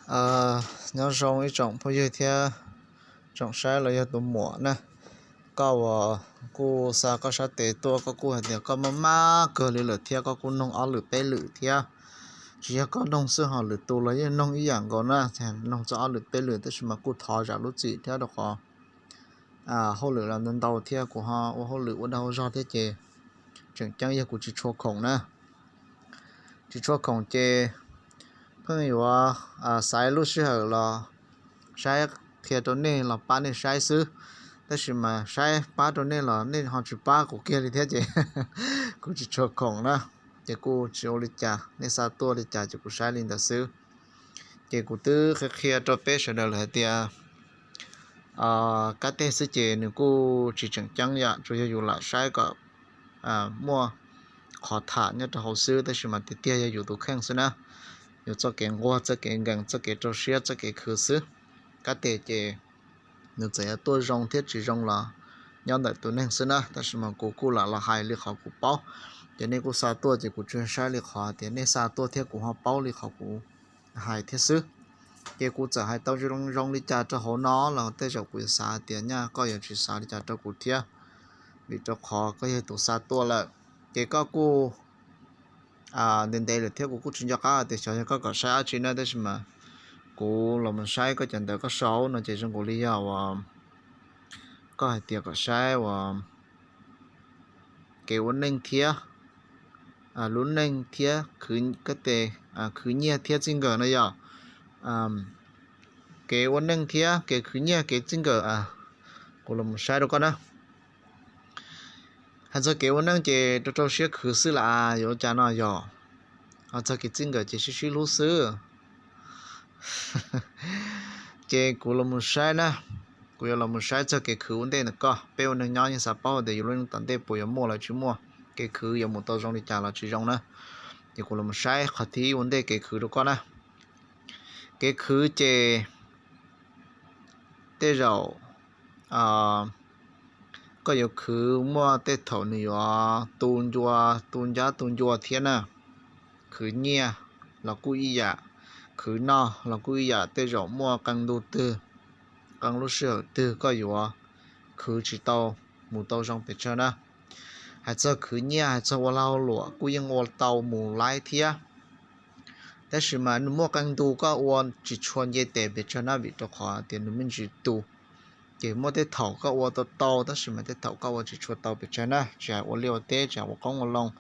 Nyob zoo ib tsoom phooj ywg thiab tsoom saib los yog tus muam na. Koj uas kuj xa koj sab tes tuaj, koj kuj hais tias koj maj maj kawg li lawm thiab koj kuj noog ob lwm peb lwm thiab. Tsis yog koj noog xwb, ho lwm tus los yeej noog ib yam nkaus na, noog txog ob lwm peb lwm tab sis mas kuj thov zam lub txim thiab rau qhov hauj lwm los ntau ntau thiab kuv ho ua hauj lwm ua dag ua zog thiab ces tseem ceeb yog kuv tsis tshua khoom na. Tsis tshua khoom ces pheej yuav xaiv lub sij hawm los saib qhia rau nej los pab nej saib xwb, tab sis mas saib pab rau nej los nej ho tsis pab kuv kiag li thiab ces kuv tsis tshua khoom na. Ces kuj tsis ua li cas, nej xa tuaj li cas ces kuv saib li ntawd xwb. Ces kuv twb qhia qhia rau peb sawv daws lawm hais tias kab teg xwb ces nws kuj tsis tseem ceeb yom, tsuas yog yus lam saib kom muaj qhov tham nyob rau hauv xwb, tab sis mas tiag tiag yog yus tus kheej xwb na. Yus txoj kev nquag, txoj kev nkees, txoj kev rau siab, txoj kev khwv xwb. Kab teg ces nws txawm yuav tuaj zoo thiab tsis zoo los nyob ntawm tus neeg xwb na, tab sis mas kuv kuj lam los hais li qhov kuv paub. Ces nej kuj xa tuaj ces kuv tsuas saib li qhov tias nej xa tuaj thiab kuv ho paub li qhov kuv hais thiab xwb. Ces kuv txawm hais tau zoo li cas rau hauv no los tej zaum kuv yuav xav hais tias nyaj koj yuav tsis xav li cas rau kuv thiab, vim rau qhov koj yog tus xa tuaj lawm. Ces koj kuj ntev ntev lawm thiab kuv kuj tsis nco qab tias xyov yog koj kom saib dab tsi na, tab sis mas kuv los mus saib koj cov ntawv koj sau no ces zoo nkaus li yog uas koj hais tias kom saib uas kev ua neej thiab lub neej thiab kab tes khwv nyiaj thiab txij nkawm no yog kev ua neej thiab kev khwv nyiaj kev txij nkawm. Kuv los mus saib rau koj na. Hais txog kev ua neej ces rau rau siab khwv xwb las, yuav ua cas no yog. Hais txog kev txij nkawm ces sib sib hlub xwb. Ces kuv los mus saib na, kuv yuav los mus saib txog kev khwv ua ntej ntawm koj. Peb ua neeg nyob yeej xav paub tias yus lub neej tom ntej puas yuav muaj los tsis muaj, kev khwv yuav mus tau zoo li cas los tsis zoo na. Ces kuv los mus saib qhov thib ua ntej kev khwv rau koj na. Kev khwv ces tej zaum koj yuav khwv muaj tej thaum nws yuav tu ncua, tu ncab tu ncua thiab na. Khwv nyiaj los kuj ib yam, khwv noj los kuj ib yam, tej zaum muaj qee ntu twg, qee lub sij hawm twg koj yuav khwv tsis tau mus tau zoo pes tsawg na. Hais txog khwv nyiaj, hais txog ua lag luam kuj yeej ua tau mus laib thiab. Tab sis mas nws muaj qee ntu koj ua tsis tshua nce tes pes tsawg na, vim rau qhov tias nws me ntsis tu. Ces muaj tej thaum koj ua tau tau, tab sis mas tej thaum koj ua tsis tshua tau pes tsawg na, tsis hais ua liaj ua teb, tsis hais ua qoob ua loo,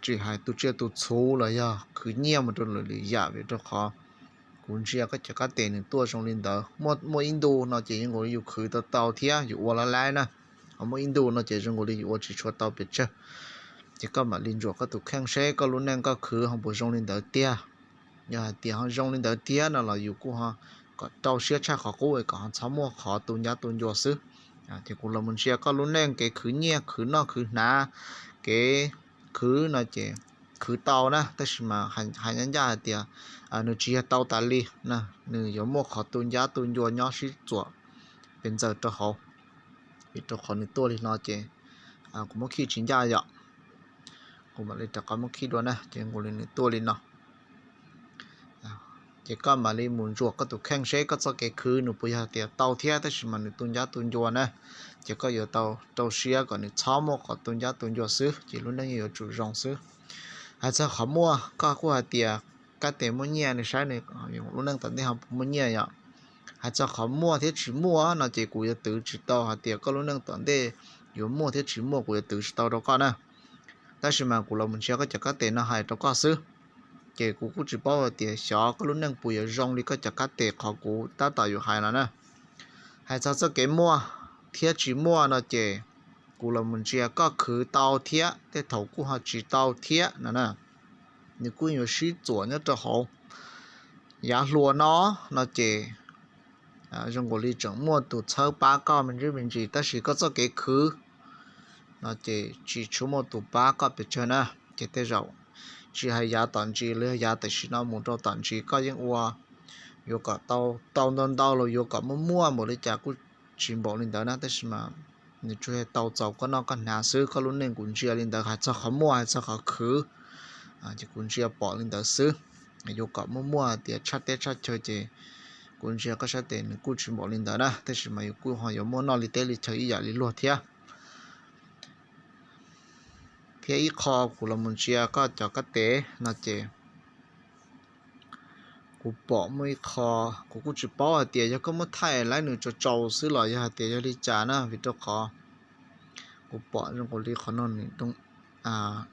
tsis hais tu tsiaj tu txhuv los yog khwv nyiaj mus rau lwm lwm yam, vim rau qhov kuv ntsia koj cov kab tes nws tuaj zoo li ntawd. Muaj ib ntu no ces zoo nkaus li yus khwv tau tau thiab yus ua laib laib na, ho muaj ib ntu no ces zoo nkaus li yus ua tsis tshua tau pes tsawg. Ces koj mam li ntsuam koj tus kheej seb koj lub neej koj khwv ho puas zoo li ntawd tiag. Yog hais tias ho zoo li ntawd tiag no los yus kuj ho kom rau siab tshaj qhov qub kom ho txhob muaj qhov tu ncab tu ncua xwb. Ces kuv los mus ntsia koj lub neej kev khwv nyiaj khwv noj khwv hnav, kev khwv no ces khwv tau na, tab sis mas hais ncaj ncaj hais tias nws tsis yog tau tas li, nws yuav muaj qhov tu ncab tu ncua nyob sib txuam pes ntxaws rau hauv. Vim rau qhov nws tuaj li no ces kuv muab khij tsis ncaj yom, kuv mam li rov qab muab khij dua na, ces nkaus li nws tuaj li no. Ces koj mam li mus ntsuam koj tus kheej seb koj txoj kev khwv nws puas yog tias tau thiab tab sis mas nws tu ncab tu ncua na. Ces koj yuav tau rau siab kom nws txhob muaj qhov tu ncab tu ncua xwb, ces lub neej yuav tsum zoo xwb. Hais txog qhov muaj, koj kuj hais tias kab tes muaj nyiaj, nws saib nws lub neej tom ntej ho puas muaj nyiaj yom. Hais txog qhov muaj thiab tsis muaj no ces kuv yuav twv tsis tau hais tias koj lub neej tom ntej yuav muaj thiab tsis muaj, kuv yuav twv tsis tau rau koj na. Tab sis mas kuv los mus ntsia koj cov kab tes no hais rau koj xwb. Ces kuv kuj tsis paub hais tias xyov koj lub neej puas yuav zoo li koj cov kab tes qhov kuv tab tom yuav hais no na. Hais txog txoj kev muaj thiab tsis muaj no ces kuv los mus ntsia koj khwv tau thiab tej thaum kuj ho tsis tau thiab no na. Nws kuj yuav sib txuam nyob rau hauv. Yav hluas no, no ces zoo nkaus li tseem muaj tus txhawb pab koj me ntsis me ntsis, tab sis koj txoj kev khwv no ces tsis tshua muaj tus pab koj pes tsawg na. Ces tej zaum tsis hais yav tom ntsis los yog yav tam sim no mus rau tom ntsis koj yeej ua yuav kom tau ntau ntau los yuav kom muaj muaj npaum li cas kuj tsis npaum li ntawd na, tab sis mas nws tsuas yog tau txaus koj noj koj hnav xwb. Koj lub neej kuv ntsia li ntawd, hais txog qhov muaj hais txog qhov khwv ces kuv ntsia pom li ntawd xwb. yuav kom muaj muaj tias tshaj teb tshaj chaw ces kuv ntsia koj sab tes nws kuj tsis npaum li ntawd na, tab sis mas yus kuj ho yuav muaj noj li teb li chaw ib yam li luag thiab. Thiab ib qho kuv los mus ntsia koj cov kab tes no ces kuv pom muaj ib qho, kuv kuj tsis paub hais tias yog koj muab thaij lawm nws tsaus tsaus xwb los yog hais tias yog li cas na, vim rau qhov kuv pom zoo nkaus li qhov no nws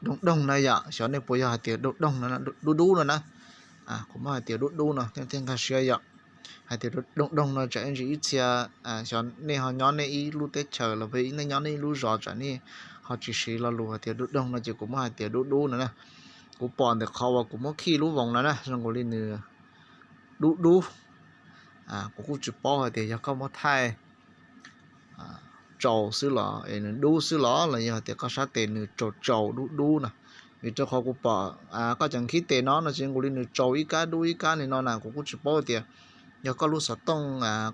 doog doog na yom, xyov nej puas yog hais tias doog doog no, dub dub no na. Kuv muab hais tias dub dub no thiaj nkag siab yom. Hais tias doog doog no tsam ib ntsis ib txhia, xyov nej ho nyob nej ib lub teb chaws los nej nyob nej ib lub zos tsam nej ho tsis siv lo lus hais tias doog doog no ces kuv muab hais tias dub dub no na. Kuv pom ntawm qhov uas kuv muab khij lub voos no na zoo nkaus li nws dub dub. Kuv kuj tsis paub hais tias yog koj muab thaij tsaus xwb los es nws dub xwb los los yog hais tias koj sab tes nws tsaus tsaus dub dub na. Vim rau qhov kuv pom koj cov nkhib tes no no ces zoo nkaus li nws tsaus ib kab dub ib kab li no na, kuv kuj tsis paub tias yog koj lub xov tooj,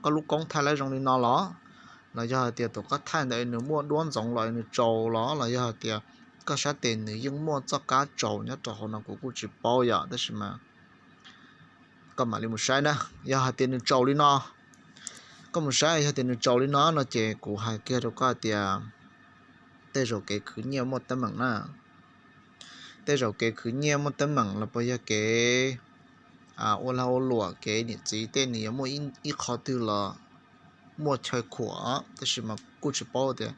koj lub koob thaij lawm zoo li no los, los yog hais tias thaum koj thaij ntawd nws muaj duab ntxoov los nws tsaus los los yog hais tias koj sab tes nws yeej muaj txoj kab tsaus nyob rau hauv no kuv kuj tsis paub yom, tab sis mas koj mam li mus saib na. Yog hais tias nws tsaus li no, koj mus saib yog tias nws tsaus li no no ces kuv hais kiag rau koj tias tej zaum kev khwv nyiaj muaj teeb meem na. Tej zaum kev khwv nyiaj muaj teeb meem los puas yog kev ua lag ua luam, kev niam txiv tej nws yuav muaj ib qho twg los muaj chaw khuam, tab sis mas kuj tsis paub tias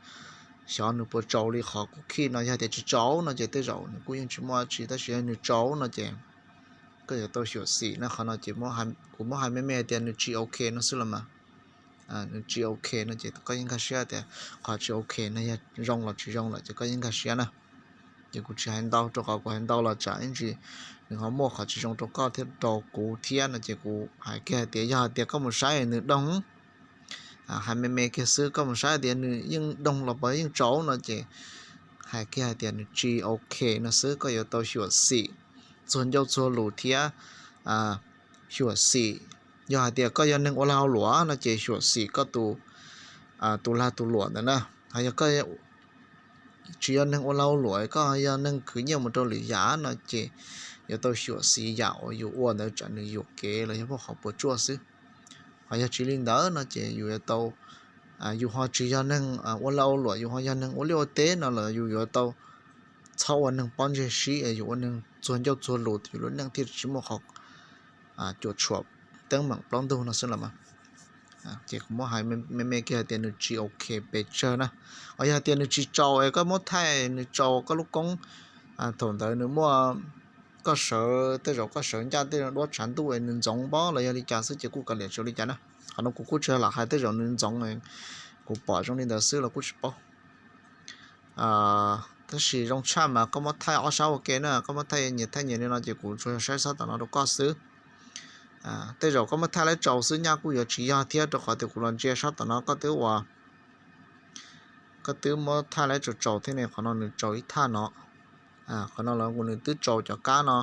xyov nws puas tsaus li qhov kuv khij no. Yog tias tsis tsaus no ces tej zaum nws kuj yeej tsis muaj dab tsi, tab sis yog nws tsaus no ces koj yuav tau xyuam xim na. Qhov no ces kuv muab hais me me tias nws tsis ok no xwb los mas, nws tsis ok no ces koj yeej nkag siab tias qhov tsis ok no yog zoo los tsis zoo lawm ces koj yeej nkag siab na. Ces kuv tsis hais ntau rau qhov kuv hais ntau los tsam ib ntsis nws ho muaj qhov tsis zoo rau koj thiab rau kuv thiab no ces kuv hais kiag hais tias yog hais tias koj mus saib nws doog, hais me me kiag xwb, koj mus saib tias nws yeej doog los puas yeej tsaus no ces hais kiag hais tias nws tsis ok no xwb, koj yuav tau xyuam xim txuag ncauj txuag lus thiab xyuam xim. Yog hais tias koj yog neeg ua lag ua luam no ces xyuam xim koj tus lag tus luam ntawd na. Ho yog koj tsis yog neeg ua lag ua luam, koj yog neeg khwv nyiaj mus rau lwm yam no ces yuav tau xyuam xim yam uas yus ua ntawd tsam nws yuam kev los yog muaj qhov puas tsuaj xwb. Ho yog tsis li ntawd no ces yus yuav tau, yus ho tsis yog neeg ua lag ua luam, yus ho yog neeg ua liaj ua teb no los yus yuav tau txhob ua neeg pob ntseg sib, yus ua neeg txuag ncauj txuag lus yus lub neej thiaj tsis muaj qhov cuam tshuam teeb meem plaub ntug no xwb los mas. Ces kuv muab hais me me kiag hais tias nws tsis ok pes tsawg na. Ho yog hais tias nws tsis tsaus es koj muab thaij nws tsaus koj lub koob, thaum ntawd nws muaj, koj sawv, tej zaum koj sawv ncaj tej duab tshav ntuj es nws ntxoov pob los yog li cas xwb ces kuj kav liam tsis ua li cas na. Qhov no kuv kuj tsis lam hais, tej zaum nws ntxoov, kuv pom zoo li ntawd xwb los kuj tsis paub. Tab sis zoo tshaj mas koj muab thaij ob sab ua ke na, koj muab thaij nyias thaij nyias li no ces kuv tsuas yog saib sab tom no rau koj xwb. Tej zaum koj muab thaij lawm tsaus xwb nyaj kuj yuav tsis yog thiab, rau qhov tias kuv los ntsia sab tom no koj twb ua, koj twb muab thaij lawm tsaus tsaus thiab ne, qhov no nws tsaus ib thaj no. Qhov no los nws twb tsaus cov kab no.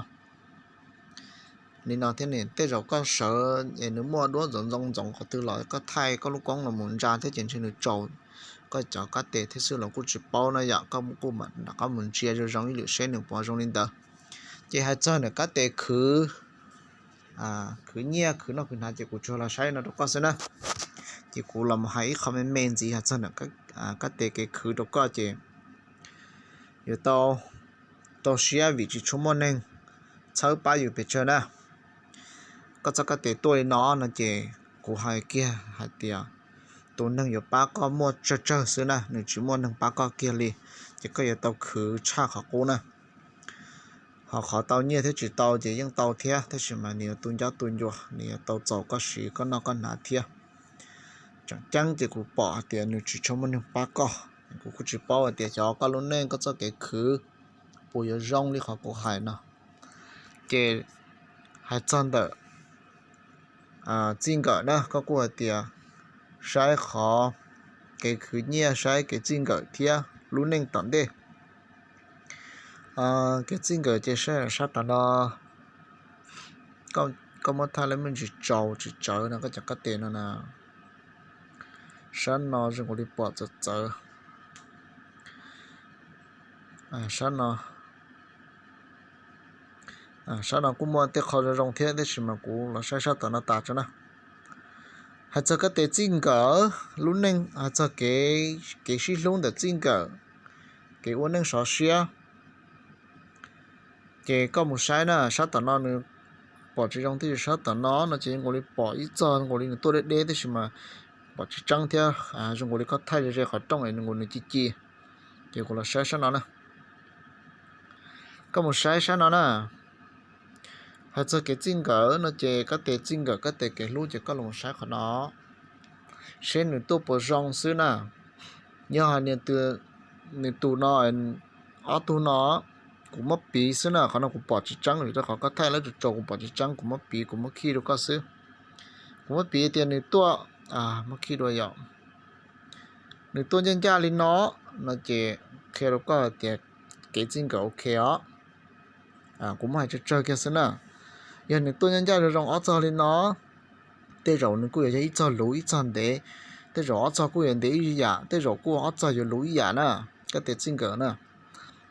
Li no thiab ne, tej zaum koj sawv es nws muaj duab ntxoov ntxoov ntxoov qhov twg los koj thaij koj lub koob los mus ntsa thiab ces ntshe nws tsaus koj cov kab tes thiab xwb los kuj tsis paub na yom, koj kuj mam rov qab mus ntsia zoo zoo ib lwm seb nws puas zoo li ntawd. Ces hais txog ntawm kab tes khwv, khwv nyiaj khwv noj khwv hnav ces kuv tsuas los saib no rau koj xwb na. Ces kuv los mus hais ib qho me me ntxiv hais txog ntawm kab tes kev khwv rau koj ces yuav tau, tau siab vim tsis tshua muaj neeg txhawb pab yus pes tsawg na. Koj txoj kab tes tuaj li no no ces kuv hais kiag hais tias tus neeg yuav pab koj muaj tsawg tsawg xwb na, nws tsis muaj neeg pab koj kiag li, ces koj yuav tau khwv tshaj qhov qub na. Ho qhov tau nyiaj thiab tsis tau ces yeej tau thiab, tab sis mas nws yuav tu ncob tu ncua, nws yuav tau txaus koj siv koj noj koj hnav thiab. Tseem ceeb ces kuv pom hais tias nws tsis tshua muaj neeg pab koj. Kuv kuj tsis paub hais tias xyov koj lub neej koj txoj kev khwv puas yuav zoo li qhov kuv hais no. Ces hais txog ntawm txij nkawm na, koj kuj hais tias saib qhov kev khwv nyiaj, saib kev txij nkawm thiab lub neej tom ntej. Kev txij nkawm ces saib sab tom no, koj muab thaij lawm me ntsis tsaus tsis tsawv no, koj cov kab tes no na, sab no zoo nkaus li pom txawv txawv. Sab no, Sab no kuj muaj tej qho zoo zoo thiab, tab sis mas kuv los saib sab tom no tas tso na. Hais txog kab tes txij nkawm lub neej, hais txog kev, kev sib hlub ntawm txij nkawm, kev ua neej sov siab, ces koj mus saib na, sab tom no nws pom tsis zoo, tab sis sab tom no no ces zoo nkaus li pom ib txog zoo nkaus li nws tuaj deb deb, tab sis mas pom tsis tseeb thiab, zoo nkaus li koj thaij ze ze qhov rooj es nws nkaus nws ci ci. Ces kuv los saib sab no na. Koj mus saib sab no na. Hais txog kev txij nkawm no ces kab tes txij nkawm, kab tes kev hlub ces koj los saib qhov no seb nws tuaj puas zoo xwb na. Yog hais nws tus no, ob tug no, kuv muab piv xwb na, qhov no kuv pom tsis tseeb vim rau qhov koj thaij lawv tsaus tsaus, kuv pom tsis tseeb, kuv muab piv, kuv muab khij rau koj xwb. Kuv muab piv tias nws tuaj, muab khij dua yom, nws tuaj ncaj ncaj li no, no ces qhia rau koj hais tias kev txij nkawm ok os. Kuv muab hais tsawg tsawg kiag xwb na. Yog nws tuaj ncaj ncaj zoo zoo ob txog li no, tej zaum nws kuj yuav yog ib txog luv ib txog ntev, tej zaum ob txog kuj yuav ntev ib yam, tej zaum kuj ob txog yuav luv ib yam na, kab tes txij nkawm na.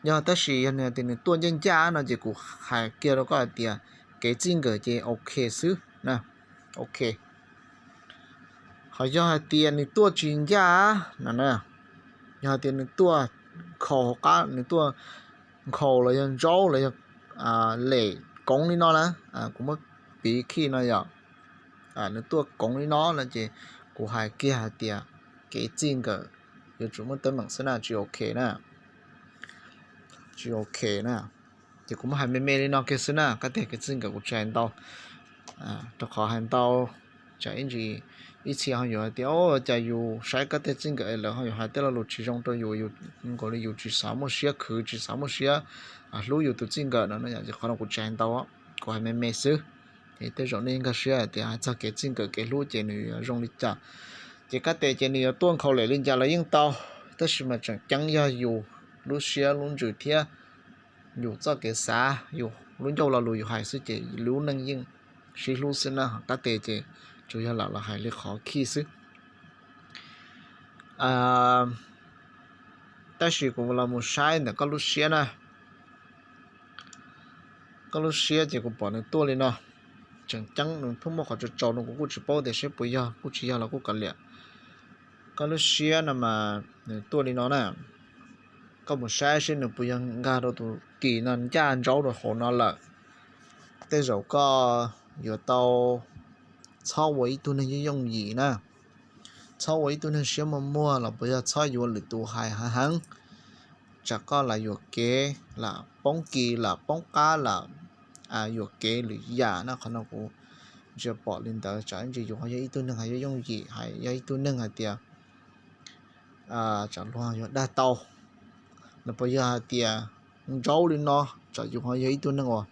Yog tab sis yog nws hais tias nws tuaj ncaj ncaj no ces kuv hais kiag rau koj hais tias kev txij nkawm ces ok xwb na, ok. Ho yog hais tias nws tuaj tsis ncaj no na, yog hais tias nws tuaj nkhaus hauv qab, nws tuaj nkhaus los yog ntsaub los yog lem koov li no na, kuv muab piv khij no yom, nws tuaj koov li no no ces kuv hais kiag hais tias kev txij nkawm yuav tsum muaj teeb meem xwb na, tsis ok na, tsis ok na. Ces kuv muab hais me me li no kiag xwb na, kab tes kev txij nkawm kuv tsis hais ntau, rau qhov hais ntau tsam ib ntsis ib txhia ho yuav hais tias, o, cas yus saib kab tes txij nkawm lawv ho yuav hais tej lo lus tsis zoo rau yus, yus nkaus li yus tsis xav muaj siab khwv, tsis xav muaj siab hlub yus tus txij nkawm no, qhov no kuv tsis hais ntau, kuv hais me me xwb. Es tej zaum nej nkag siab hais tias hais txog kev txij nkawm kev hlub ces nws yuav zoo li cas. Ces kab tes ces nws yuav tuaj nkhaus lem li cas los yeej tau, tab sis mas tseem ceeb yog yus lub siab lub ntsws thiab yus txoj kev xav, yus lub ncauj lo lus yus hais xwb ces lub neej yeej sib hlub xwb na. Kab tes ces tsuas yog lam los hais li qhov khij xwb. Tab sis kuv los mus saib ntawm koj lub siab na. Koj lub siab ces kuv pom nws tuaj li no. Tseem ceeb nws pheej muaj qhov tsaus tsaus no kuv kuj tsis paub tias seb puas yog, kuj tsis yog los kuj kav liam. Koj lub siab no mas nws tuaj li no na. Koj mus saib seb nws puas yog nkag rau tus kis no ncaj ntsaub rau hauv no lawm. Tej zaum koj yuav tau txhob ua ib tug neeg yooj yooj yim na, txhob ua ib tug neeg siab muag muag los puas yog txhob yuav lwm tus hais heev heev, tsam koj lam yuam kev, lam poob kis, lam poob qab, lam yuam kev lwm yam na. Qhov no kuv ntsia pom li ntawd, tsam ib ntsis yus ho yog ib tug neeg hais yooj yooj yim, hais yog ib tug neeg hais tias tsam luag yuav dag tau, los puas yog hais tias ntsaub li no, tsam yus ho yog ib tug neeg uas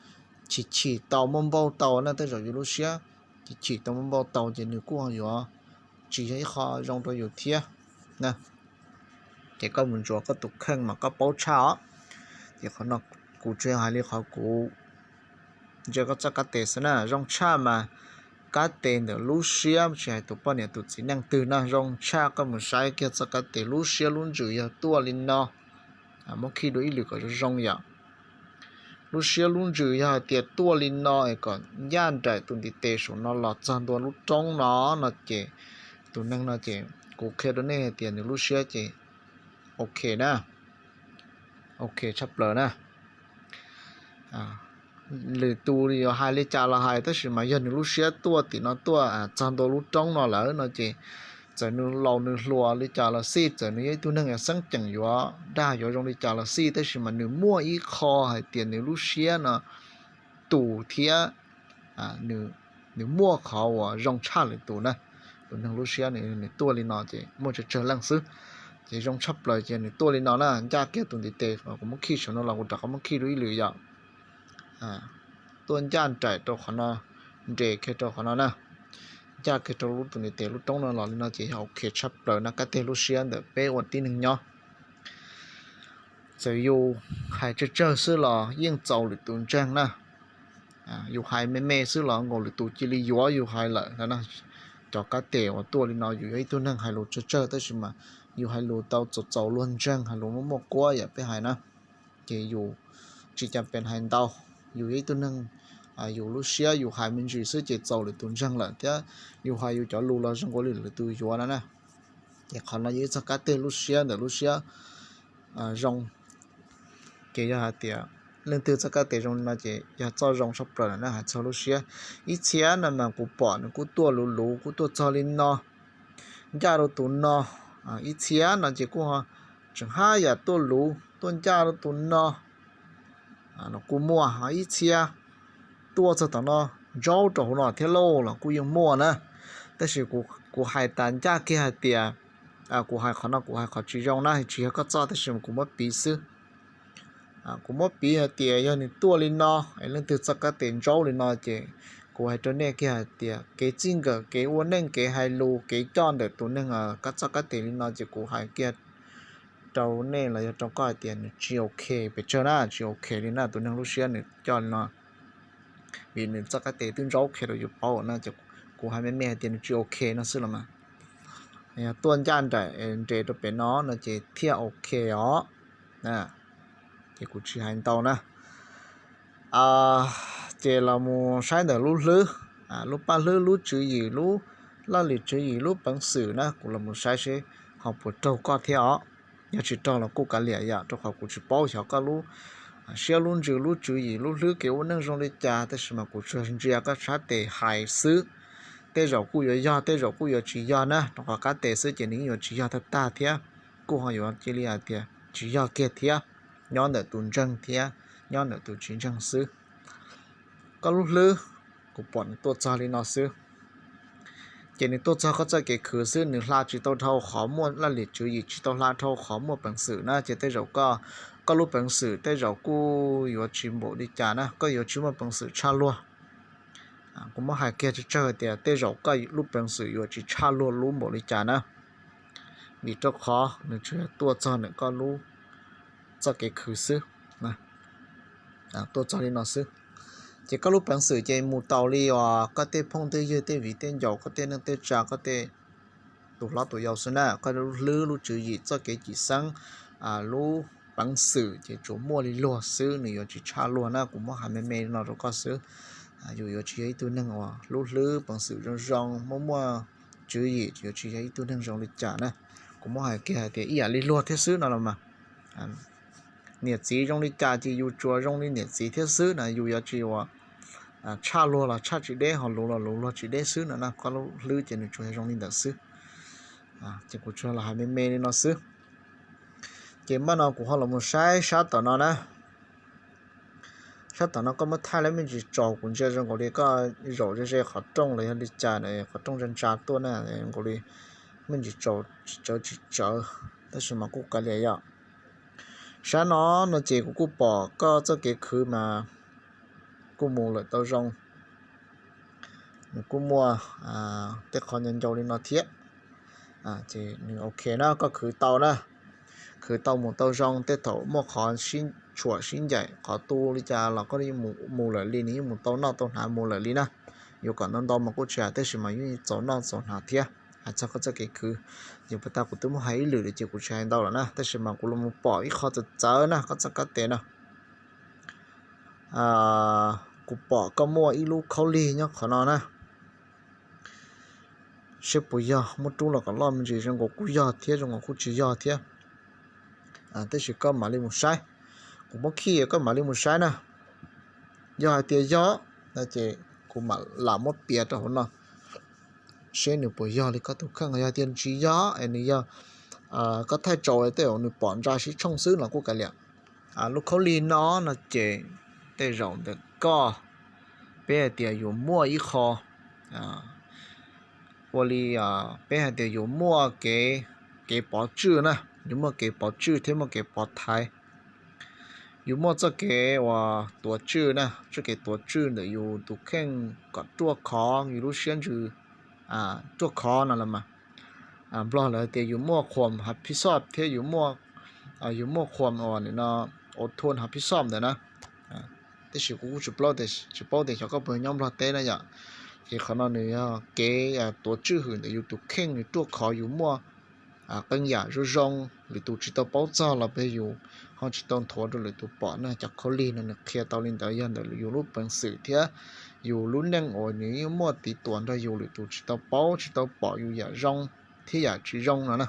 chim chim tau muaj npauj tau na, tej zaum yus lub siab chim chim tau muaj npauj tau ces nws kuj yuav tsis yog ib qho zoo rau yus thiab na. Ces koj mus ntsuas koj tus kheej mas koj paub tshaj os. Ces qhov no kuv tsuas hais li qhov kuv ntsia koj txoj kab tes xwb na. Zoo tshaj mas kab tes ntawm lub siab, tsis hais tus poj niam tus txiv neej twg na, zoo tshaj koj mus saib kiag txoj kab tes lub siab lub ntsws yog tuaj li no. Muab khij dua ib lwm kom zoo zoo yom. Lub siab lub ntsws yog hais tias tuaj li no es kom ncaj nraim tus ntiv tes saum no los txog ntua lub roob no, no ces tus neeg no ces kuv qhia rau nej hais tias nws lub siab ces ok na, ok tshaj plaws na. Lwm tus yuav hais li cas los hais, tab sis mas yog nws lub siab tuaj tim no tuaj txog ntua lub roob no lawm no ces txawm nws laus nws hluas li cas los xij, txawm nws yog ib tug neeg xeeb ceem yuav dag yuav zoo li cas los xij, tab sis mas nws muaj ib qho hais tias nws lub siab no tus thiab nws muaj qhov uas zoo tshaj lwm tus na. Tus neeg lub siab nws tuaj li no ces muaj tsawg tsawg leej xwb, ces zoo tshaj plaws ces nws tuaj li no na, ncaj kiag tus ntiv tes, kuv muab khij saum no los kuv rov qab muab khij dua ib lwm yom. Tuaj ncaj nraim rau qhov no, nres kiag rau qhov no na, ncaj kiag rau lub tus ntiv tes lub roob no los li no ces yog ok tshaj plaws na, kab tes lub siab ntawm peb ua tib neeg nyob. Txawm yus hais tsawg tsawg xwb los yeej txaus lwm tus ntseeg na. Yus hais me me xwb los nkaus lwm tus cia li yuav yus hais lawm. Cov kab tes uas tuaj li no yus yog ib tug neeg hais lus tsawg tsawg tab sis mas yus hais lus tau txaus txaus luag ntseeg, hais lus muaj muaj kuab yam peb hais na, ces yus tsis cam pes hais ntau. yus yog ib tug neeg, yus lub siab yus hais me ntsis xwb ces txaus lwm tus ntseeg lawm thiab, yus hais yus cov lus los zoo nkaus li lwm tus yuav no na. Ces qhov no yog ib txoj kab teg lub siab ntawm lub siab zoo. Ces yog hais tias leej twg txoj kab tes zoo li no ces yog txoj zoo tshaj plaws lawm na, hais txog lub siab. Ib txhia no mas kuv pom nws kuj tuaj luv luv kuj tuaj txog li no, ncaj rau tus no. Ib txhia no ces kuj tseem haj yam tuaj luv tuaj ncaj rau tus no los kuj muaj. Ib txhia tuaj txog tom no ntsaub rau hauv no thiab lauj los kuj yeej muaj na. Tab sis kuv hais tas ncaj kiag hais tias, kuv hais qhov no kuv hais qhov tsis zoo na, tsis yog koj txoj tab sis kuv muab piv xwb. Kuv muab piv hais tias yog nws tuaj li no, leej twg txoj kab tes ntsaub li no ces kuv hais rau nej kiag hais tias kev txij nkawm, kev ua neej, kev hais lus, kev coj ntawm tus neeg kab txoj kab tes li no ces kuv hais kiag rau nej los yog rau koj hais tias nws tsis ok pes tsawg na, tsis ok li na. Tus neeg lub siab nws coj li no vim nws txoj kab tes twb ntsaub qhia rau yus paub na, ces kuv hais me me hais tias nws tsis ok no xwb los mas. Yog tuaj ncaj nraim nres rau pem no no ces thiaj ok os. Ces kuv tsis hais ntau na. Ces los mus saib ntawm lub hlwb, lub paj hlwb, lub tswv yim, lub laj lim tswv yim, lub peev xwm na, kuv los mus saib seb ho puas raug koj thiab os. Yog tsis raug los kuj kav liam yom, rau qhov kuv tsis paub xyov koj lub siab lub ntsws lub tswv yim lub hlwb kev ua neej zoo li cas, tab sis mas kuv tsuas ntsia koj txoj kab tes hais xwb. Tej zaum kuj yuav yog, tej zaum kuj yuav tsis yog na, rau qhov kab tes xwb ces nws yeej yuav tsis yog tag tag thiab. Kuj ho yuav cia li hais tias tsis yog kiag thiab, nyob ntawm tus ntseeg thiab nyob ntawm tus tsis ntseeg xwb. Koj lub hlwb, kuv pom nws tuaj txog li no xwb. Ces nws tuaj txog koj txoj kev khwv xwb, nws hla tsis tau dhau qhov muaj laj lim tswv yim, tsis tau hla dhau qhov muaj peev xwm na, ces tej zaum koj, koj lub peev xwm tej zaum kuj yuav tsis npaum li cas na, koj yuav tsis muaj peev xwm tshaj luag. Kuv muab hais kiag tsawg tsawg tias tej zaum koj lub peev xwm yuav tsis tshaj luag lub npaum li cas na, vim rau qhov nws tsuas yog tuaj txog ntawm koj lub txoj kev khwv xwb, tuaj txog li no xwb. Ces koj lub peev xwm ces mus taus li os, koj tej phooj tej ywg, tej viv tej ncaus, koj tej neej tej tsa, koj tej tus hlob tus yau xwb na. Koj lub hlwb, lub tswv yim, txoj kev cim xeeb, lub peev xwm ces tsuas muaj li luag xwb, nws yuav tsis tshaj luag na. Kuv muab hais me me no rau koj xwb. Yus yuav tsis yog ib tug neeg uas lub hlwb peev xwm zoo zoo, muaj muaj tswv yim, yuav tsis yog ib tug neeg zoo li cas na. Kuv muab hais kiag hais tias ib yam li luag thiab xwb no los mas. Niam txiv zoo li cas ces yus tsuas zoo li niam txiv thiab xwb na, yus yuav tsis ua tshaj luag los tshaj tsis deb, ho luv los luv luag tsis deb xwb no na. Koj lub hlwb ces nws tsuas zoo li ntawd xwb. Ces kuv tsuas los hais me me li no xwb. Ces npaj no kuv ho los mus saib sab tom no na. Sab tom no koj muab thaij los me ntsis tsaus, kuv ntsia zoo nkaus li koj zaum ze ze qhov rooj los yog li cas na, qhov rooj ntsa ntsa tuaj na, nkaus li me ntsis tsaus tsis tsawv tsis tsawv, tab sis mas kuj kav liam yom. Sab no no ces kuv kuj pom koj txoj kev khwv mas kuj mus lawm tau zoo. Nws kuj muaj tej qhov ncau ncau li no thiab. Ces nws ok na, koj khwv tau na, khwv tau mus tau zoo, tej thaum muaj qhov sib tshuam sib ncaim qhov tu li cas los koj yeej mus lawm li, nws yeej mus tau noj tau hnav mus lawm li na. Yuav kom ntau ntau mas kuj tsis hais, tab sis mas yeej txaus noj txaus hnav thiab. Hais txog koj txoj kev khwv, yus puas tag kuv twb muab hais ib lwm li ces kuv tsis hais ntau lawm na, tab sis mas kuv los mus pom ib qho txawv txawv na, koj txoj kab tes no. Kuv pom koj muaj ib lub khaub lig nyob qhov no na. Seb puas yog, muab rub los kom loj me ntsis, zoo nkaus kuj yog thiab zoo nkaus kuj tsis yog thiab. Tab sis koj mam li mus saib, kuv muab khij koj mam li mus saib na. Yog hais tias yog no ces kuv mam lam muab piav rau hauv no seb nws puas yog li koj tus kheej. Yog tias tsis yog es nws yog koj thaij tsaus tej zaum nws pom ntsa sib tshooj xwb los kuj kav liam. Lub khaub lig no no ces tej zaum ntawm koj, peb hais tias yuav muaj ib qho, ua li, peb hais tias yuav muaj kev, kev pov tswj na, yuav muaj kev pov tswj thiab muaj kev pov thaiv. Yus muaj txoj kev uas tuav tswj na, txoj kev tuav tswj ntawm yus tus kheej kom ruaj khov, yus lub siab ntsws ruaj khov no los mas. Nplog lawv tias yus muaj khuam hav phij xoj thiab yus muaj, yus muaj khuam uas no, ua thua hav phij xoj ntawd na. Tab sis kuv kuj tsis paub tias, tsis paub tias xyov koj puas nyob Nplog teb na yom. Ces qhov no nws yog kev tuav tswj hwm ntawm yus tus kheej nws ruaj khov, yus muaj qee yam zoo zoo lwm tus tsis tau paub txog los peb yus ho tsis tau nthuav rau lwm tus pom na. Cov khaub lig no nws qhia tau li ntawd, yog ntawm yus lub peev xwm thiab yus lub neej uas nws yeej muaj tiv tuam nrog yus lwm tus tsis tau paub tsis tau pom yus yam zoo thiab yam tsis zoo no na.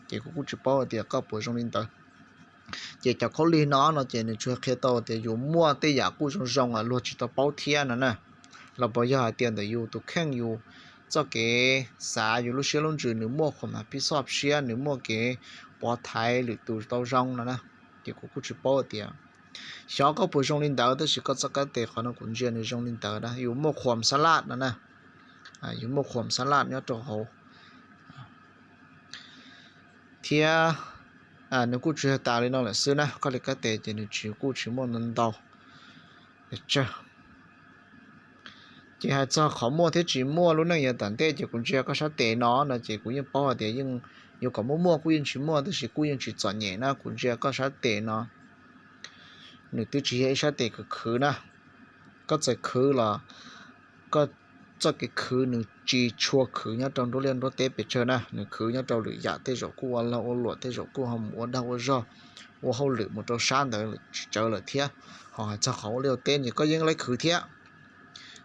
Ces kuv kuj tsis paub hais tias koj puas zoo li ntawd. Ces cov khaub lig no no ces nws tsuas qhia tau tias yus muaj tej yam kuj zoo zoo luag tsis tau paub thiab no na. Los puas yog hais tias ntawm yus tus kheej yus txoj kev xav yus lub siab lub ntsws nws muaj khuam mas pib xoj siab nws muaj kev pov thaiv lwm tus tau zoo no na. Ces kuv kuj tsis paub tias xyov koj puas zoo li ntawd, tab sis koj txoj kab tes qhov no kuv ntsia nws zoo li ntawd na, yus muaj khuam xab laj no na. Yus muaj khuam xab laj nyob rau hauv thiab nws kuj tsis yog tas li no lawm xwb na, koj li kab tes ces nws tsis kuj tsis muaj ntau ntau pes tsawg. Ces hais txog qhov muaj thiab tsis muaj lub neej yav tom ntej ces kuv ntsia koj sab tes no no ces kuv yeej paub hais tias yeej yuav kom muaj muaj kuj yeej tsis muaj, tab sis kuj yeej tsis txom nyem na. Kuv ntsia koj sab tes no nws twb tsis yog ib sab tes khwv khwv na. Koj txawm khwv los koj txoj kev khwv nws tsis tshua khwv nyob rau nruab liaj nruab teb pes tsawg na, nws khwv nyob rau lwm yam, tej zaum kuj ua lag ua luam, tej zaum kuj ho mus ua dag ua zog, ua hauj lwm mus rau sab ntawd tsis tsawg lawm thiab. Ho hais txog qhov ua liaj ua teb nws koj yeej laib khwv thiab,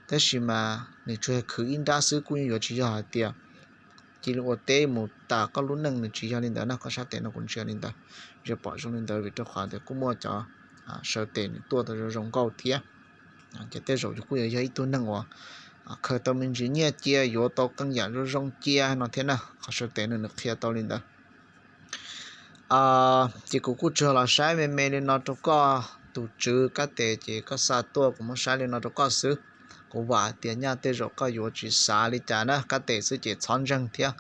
tab sis mas nws tsuas yog khwv ib nrab xwb, kuj yeej yuav tsis yog hais tias cia li ua teb mus tas koj lub neej, nws tsis yog li ntawd na. Koj sab tes no kuv ntsia li ntawd, ntsia pom zoo li ntawd vim rau qhov tias kuj muaj cov saw tes nws tuaj tau zoo zoo nkauj thiab. Ces tej zaum yus kuj yuav yog ib tug neeg uas khaws tau me ntsis nyiaj cia, yuav tau qee yam zoo zoo cia no thiab na, qhov saw tes no nws qhia tau li ntawd. Ces kuv kuj tsuas los saib me me li no rau koj, tus tswv kab tes ces koj xa tuaj kuv muab saib li no rau koj xwb. Kuv vam hais tias nyaj tej zaum koj yuav tsis xav li cas na, kab tes xwb ces txhob ntseeg thiab.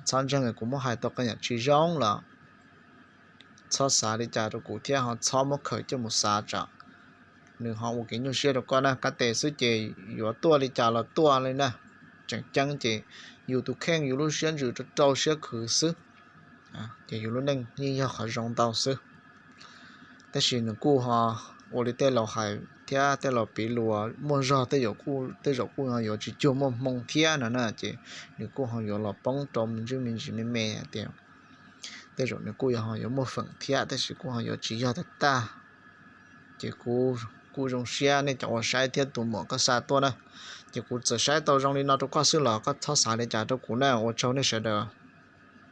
Txhob ntseeg, kuv muab hais tau qee yam tsis zoo los txhob xav li cas rau kuv thiab ho txhob muab khaws coj mus xav tsam nws ho ua kev nyuaj siab rau koj na. Kab tes xwb ces yuav tuaj li cas los tuaj li na. Tseem ceeb ces yus tus kheej yus lub siab ntsws rau rau siab khwv xwb, ces yus lub neej yeej yog qhov zoo ntau xwb. Tab sis nws kuj ho ua li tej laus hais thiab tej laus piv lus, muaj zog tej zaum kuj ho yuav tsis cuag muaj hmoo thiab no na, ces nws kuj ho yuav los poob rau me ntsis me ntsis me me hais tias tej zaum nws kuj yuav ho yuav muaj feem thiab, tab sis kuj ho yuav tsis yog tag tag. Ces kuv kuj zoo siab nej cov uas saib thiab tus muam koj xa tuaj na. Ces kuv txawm saib tau zoo li no rau koj xwb los koj txhob xav li cas rau kuv na. Ua tsaug nej sawv daws.